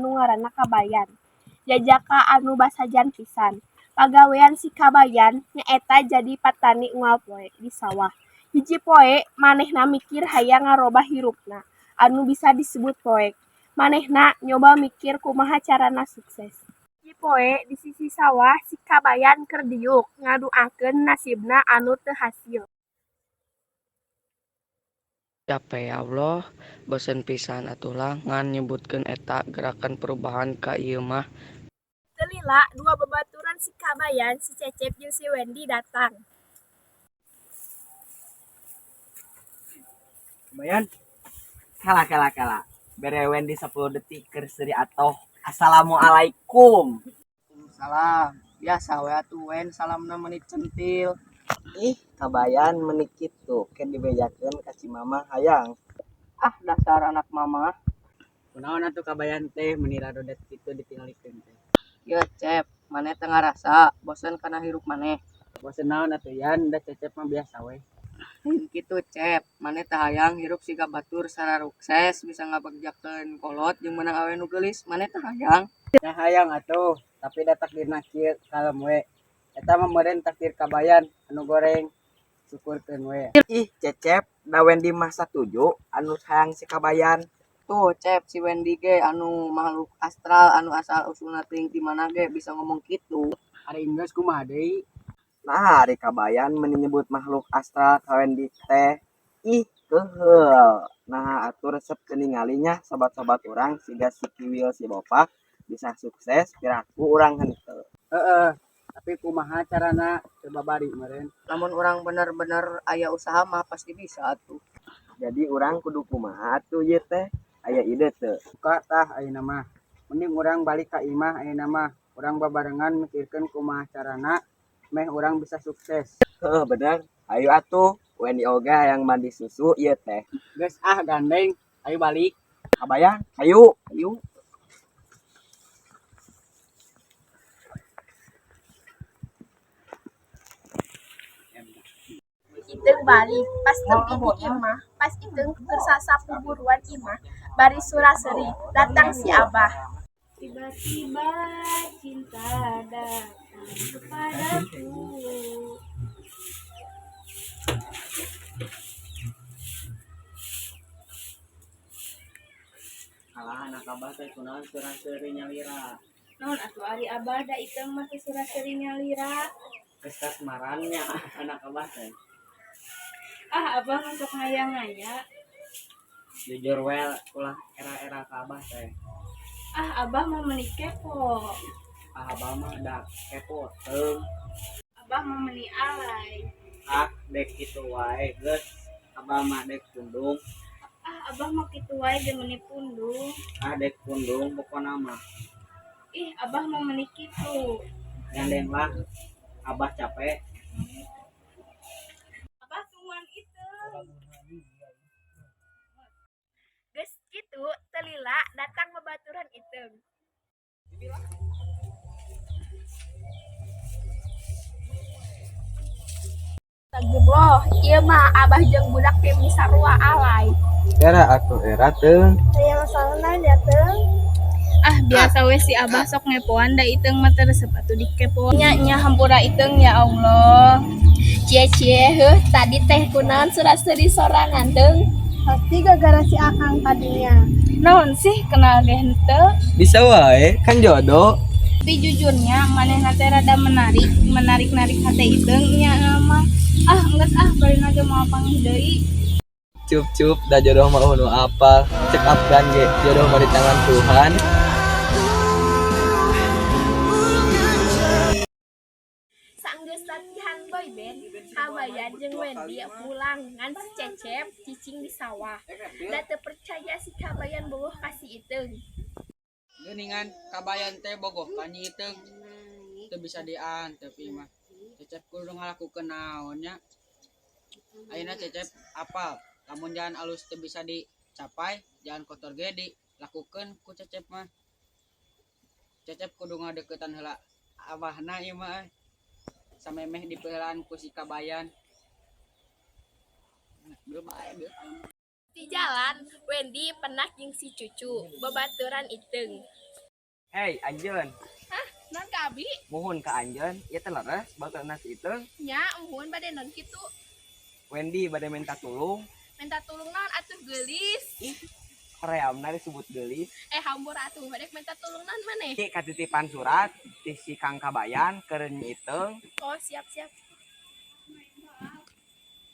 anu ngaranna Kabayan. Jajaka anu basajan pisan. Pagawean si Kabayan nyaeta jadi patani unggal poe di sawah. Hiji poe manehna mikir hayang ngarobah hirupna anu bisa disebut poek. Manehna nyoba mikir kumaha carana sukses. Hiji poe di sisi sawah si Kabayan keur diuk ngaduakeun nasibna anu teu hasil. Cape ya Allah, bosen pisan atuh lah ngan nyebutkeun eta gerakan perubahan ka ieu mah. Teu lila dua babaturan si Kabayan, si Cecep jeung si Wendy datang. Kabayan. Kala kala kala. Bere Wendy 10 detik keur seuri atoh. Assalamualaikum. Salam. Biasa we atuh Wen, salamna meni centil. Ih, Kabayan meni kitu ke dibejakeun ka si mama hayang. Ah, dasar anak mama. Kunaon atuh Kabayan teh meni radodet kitu ditingalikeun teh? Ieu Cep, maneh teu ngarasa bosen kana hirup maneh? Bosen naon atuh, Yan, da Cecep mah biasa we. Lain kitu, Cep, maneh teu hayang hirup siga batur sararukses bisa ngabagjakeun kolot jeung meunang awewe nu geulis, maneh teu hayang? Nya hayang atuh, tapi da takdirna kieu kalem we. Eta mah meureun takdir Kabayan anu goreng. Syukurkeun we. Ih, Cecep, da Wendy mah satuju anu hayang si Kabayan. Tuh, Cep, si Wendy ge anu makhluk astral anu asal usulna teuing ti mana ge bisa ngomong kitu. Ari geus kumaha deui? Nah, ari Kabayan meni nyebut makhluk astral ka Wendy teh. Ih, keuheul. Nah, atuh resep teu ningalinya sobat-sobat urang siga si Kiwil si Bopak bisa sukses piraku urang henteu. Heeh, tapi kumaha carana teu babari meureun? Lamun urang bener-bener aya usaha mah pasti bisa atuh. Jadi urang kudu kumaha atuh ieu teh? Aya ide teu? Buka tah ayeuna mah. Mending urang balik ka imah ayeuna mah. Urang babarengan mikirkeun kumaha carana meh urang bisa sukses. Heuh, bener. Ayo atuh, Wendy oge hayang mandi susu ieu teh. Geus ah gandeng, ayo balik. Kabayan, hayu. Ayo. Iteung balik, pas tepi di imah, pas Iteung keur sasapu buruan imah bari sura-seuri, datang si Abah. Tiba-tiba cinta datang kepadaku. Alah, anak abah teh kunaon sura-seuri nyalira? Naon atuh ari Abah, da Iteung mah teu sura-seuri nyalira. Geus kasmaran nya anak abah teh. Ah, Abah masuk ngaya-ngaya. Jujur we, ulah era-era ka abah teh. Ah, Abah mah meni kepo. Ah, abah mah da kepo teu. Abah mah meni alay. Ah, dek kitu wae geus. Abah mah dek pundung. Ah, Abah mah kitu wae ge meni pundung. Ah, dek pundung pokona mah. Ih, Abah mah meni kitu. Gandeng lah. Abah capek. Abah tungguan Iteung. Geus kitu teu lila datang babaturan Iteung. Astagfirullah, ieu mah Abah jeung budak teh meni sarua alay. Era atuh era teu. Aya masalahna nya Teung? Ah, biasa we si Abah sok ngepoan, da Iteung mah teu resep atuh dikepoan. Nya nya, hampura Iteung ya Allah. Cie cie, heuh, tadi teh kunaon sura-seuri sorangan, Teung? Pasti gara-gara si Akang tadinya. Naon sih, kenal ge henteu. Bisa wae kan jodoh. Tapi jujurnya manehna teh rada menarik, menarik-narik hate Iteung nya mah. Ah, geus ah, bari ge moal panggih deui. Cup cup, da jodoh mah nu apal. Cek Afgan ge jodoh mah di tangan Tuhan. Sanggeus latihan boyband, Kabayan jeung Wendy pulang ngan si Cecep cicing di sawah. Da teu percaya si Kabayan bogoh ka si Iteung. Geuningan Kabayan teh bogoh ka Nyi Iteung. Teu bisa diantep ieu mah. Cecep kudu ngalakukeun naon nya? Ayeuna Cecep apal lamun jalan alus teu bisa dicapai, jalan kotor ge dilakukeun ku Cecep mah. Cecep kudu ngadeukeutan heula abahna ieu mah euy. Samemeh dipeulaan ku si Kabayan. Belum bae Di jalan, Wendy pendak jeung si Cucu, babaturan Iteung. Hei, anjeun. Hah, naon ka abi? Muhun ka anjeun, ieu teh leres baturna si Iteung. Nya, muhun, bade naon kitu? Wendy bade minta tulung. Minta tulung naon atuh, geulis? Ih, horeamna disebut geulis. Eh, hampura atuh, bade minta tulung naon maneh? Ki katitipan surat ti si Kang Kabayan keur Nyi Iteung. Oh, siap siap.